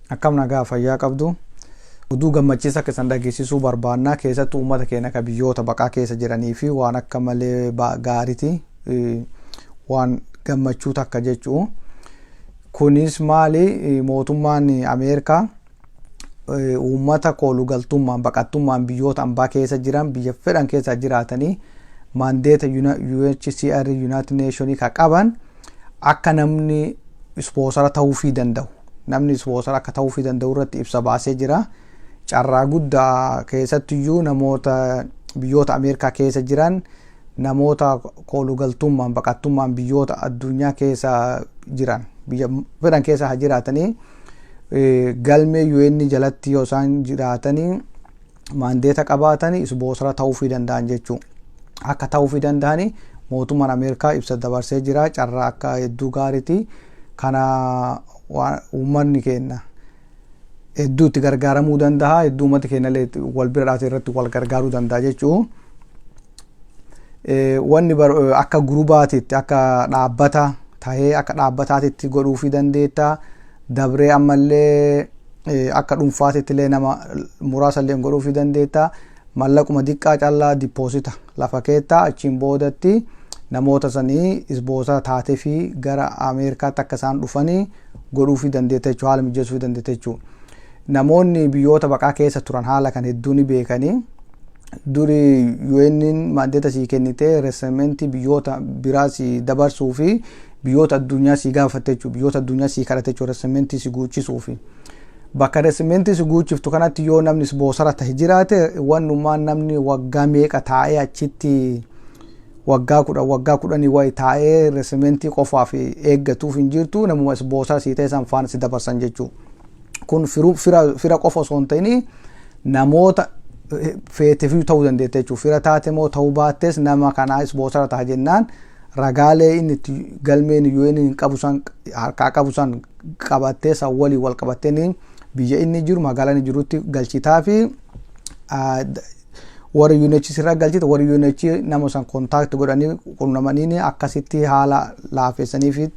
Akkam nagaa fayyaa qabdu. Oduu gammachiisa akka isan dhageessisuu barbaannaa, keessattuu uummata keenya akka biyyoota baqaa keessa jiranii fi waan akka malee gaariiti, waan gammachuu takka jechuu. Kunis maali? Mootummaan Ameerikaa uummata koolugaltummaan, baqattummaan biyyoota ambaa keessa jiran, biyya fedhan keessa jiraatanii, mandate UNHCR, United Nations ka qaban, akka namni sponsor ta'uufii danda'u, namni sponsor akka ta'uufii danda'u irratti ibsa baasee jira. Carraa guddaa, keessattiyyuu namoota biyyoota Ameerikaa keessa jiran, namoota koolugaltummaan, baqattummaan biyyoota addunyaa keessa jiran, biyya fedhan keessa haa jiraatanii, galmee UN jalatti yoo isaan jiraatanii mandate qabaatanii sponsor ta'uufii danda'an jechuudha. Akka ta'uufii danda'anii mootummaan Ameerikaa ibsa dabarsee jira. Carraa akka hedduu gaariiti. Kana uummanni keenya hedduu itti gargaaramuu danda'a. Hedduu uummati keenya illee wal bira dhaatee irratti wal gargaaruu danda'a jechuudha. Wanni akka groupaatitti, akka dhaabbata tahee, akka dhaabbataatitti godhuufii dandeetta. Dabree ammallee akka dhuunfaatitti illee nama muraasa illee godhuufii dandeetta. Mallaquma diqqaa callaa deposit lafa keetta, achiin boodatti namoota sanii sponsor taatee fi gara Ameerikaatti akka isaan dhufanii godhuufii dandeetta jechuudha, haala mijeessuufii dandeetta jechuudha. Namoonni biyyoota baqaa keessa turan haala kan hedduu ni beekanii. Duri UN mandate sii kennitee resettlementii biyyoota biraa sii dabarsuu fi biyyoota addunyaa sii gaafatte jechuudha. Biyyoota addunyaa sii kadhate jechuudha, resettlementii si guuchisuu fi. Bakka resettlementii si guuchiftu kanatti yoo namni sponsor tahe jiraate, wannummaan namni waggaa meeqa taa'ee achitti, waggaa 10, waggaa 10 wayi taa'ee resettlementii qofaaf eeggatuuf hin jirtu, namuma sponsor sii ta'e san faana si dabarsan jechuudha. Kun fira qofa osoo hin ta'in namoota feeteefii ta'uu dandeetta jechuudha. Fira taate moo ta'uu baattes, nama kanaa sponsor ta'a jennaan, ragaalee inni itti galmeen UN hin qabu san harkaa qabu san qabattee, san walii wal qabattee, biyya inni jiru, magaalaa inni jirutti galchitaa fi warra UNHCR irraa galchite, warri UNHCR nama san contact godhanii qunnamanii akkasitti haala laafessanii fi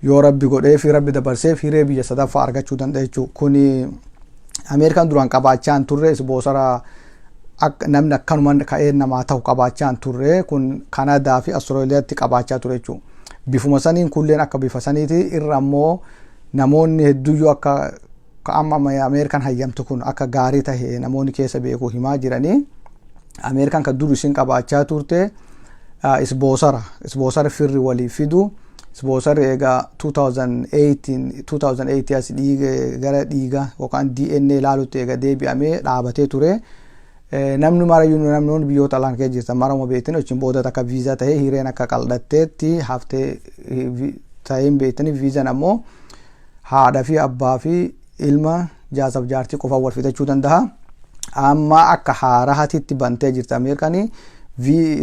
yoo Rabbi godhee fi Rabbi dabarseef hiree biyya sadaffaa argachuu danda'a jechuudha. Kuni Ameerikaan duraan qabaachaa hin turre. Sponsor namni akkanuma ka'ee namaa ta'u qabaachaa hin turre. Kun Kanadaa fi Austraaliyaatti qabaachaa ture jechuudha. Bifuma saniin kulleen akka bifa saniiti irra ammoo namoonni hedduyyuu akka amma Ameerikaan hayyamtu kun akka gaarii tahe namoonni keessa beeku himaa jiranii. Ameerikaan kan dur isin qabaachaa turte sponsor firri walii fidu. Sponsorri egaa 2018 2008 as dhiiga gara dhiiga yookaan DNA ilaalutti egaa deebi'amee dhaabatee ture. Namni marayyuu, namoonni biyyoota alaan keessa jirtan marama beektan, achiin booda akka viizaa tahee hireen akka qal'atteetti haftee tahee hin beektani. Viizaan ammoo haadha fi abbaa fi ilma, jaarsaaf jaartii qofaan wal fidachuu danda'a. Amma akka haaraatitti bantee jirti Ameerikaanii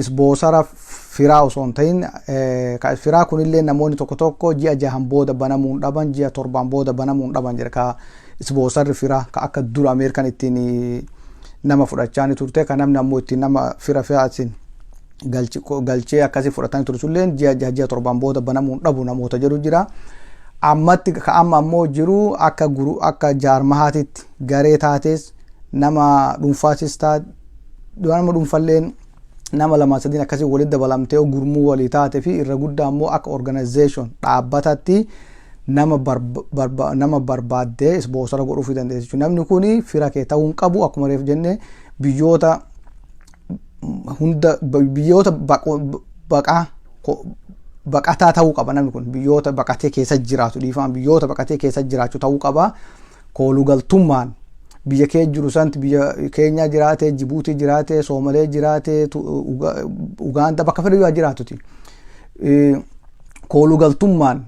sponsor firaa osoo hin ta'in. Firaa kunillee namoonni tokko tokko ji'a 6n booda banamuun dhaban, ji'a 7n booda banamuun dhaban jedha. Ka sponsorri firaa ka akka dura Ameerikaan ittiin nama fudhachaa ni turte, kan namni ammoo ittiin nama fira firaatiin galchee akkasii fudhatanii ture sulleen ji'a 6, ji'a 7n booda banamuun dhabu namoota jedhu jira. Ammatti ka amma ammoo jiru akka guru, akka jaarmahaatitti garee taates, nama dhuunfaatis taate, nama dhuunfalleen nama lama sadiin akkasii walitti dabalamtee gurmuu walii taate fi irra guddaa ammoo akka organization dhaabbatatti nama barbaaddee sponsor godhuufii dandeessu jechuudha. Namni kun fira kee ta'uu hin qabu. Akkuma reef jenne, biyyoota hunda, biyyoota baqaa, baqataa ta'uu qaba namni kun, biyyoota baqatee keessa jiraatu, dhiifama, biyyoota baqatee keessa jiraachuu ta'uu qaba. Koolugaltummaan biyya kee jiru santi, biyya Keenyaa jiraate, Jibuutii jiraate, Soomalee jiraate, Ugaandaa, bakka fedhe yoo jiraatuti. Koolugaltummaan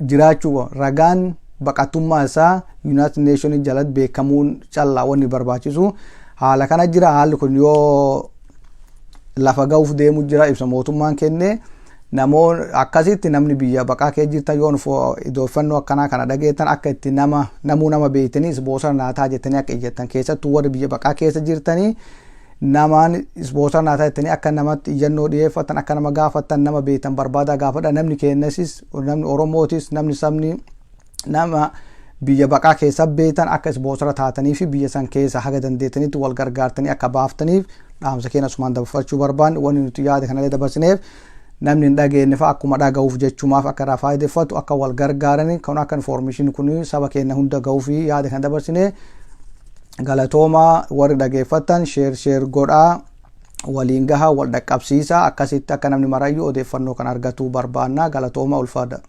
jiraachuu, ragaan baqatummaa isaa United Nation jalatti beekamuun callaa wanni barbaachisu haala kana jira. Haalli kun yoo lafa ga'uuf deemu jira ibsa mootummaan kenne. Namoonni akkasitti, namni biyya baqaa kee jirtan, yoo odeeffannoo akkanaa kana dhageettan, akka itti nama namuu nama beektanii sponsor naataa jettanii akka iyyattan, keessattuu warri biyya baqaa keessa jirtanii, namaan sponsor naataa jettanii akka namatti iyyannoo dhiyeeffatan, akka nama gaafattan, nama beektan barbaadaa gaafadha. Namni keenyasis, namni Oromootis, namni sabni nama Biyya baqaa keessa beektan akka sponsor taatanii fi biyya san keessa haga dandeettanitti wal gargaartanii akka baaftaniif dhaamsa keenya asumaan dabarfachuu barbaanne. Wanni nuti yaada kanallee dabarsineef namni hin dhageenye fa'a akkuma dhaga'uuf jechumaaf akka irraa faayideffatu, akka wal gargaarani kan akka information kun saba keenya hunda ga'uuf yaada kan dabarsine. Galatooma. Warri dhageeffattan share share godhaa, waliin gaha, wal dhaqqabsiisa. Akkasitti akka namni marayyuu odeeffannoo kan argatu barbaanna. Galatooma, ulfaadha.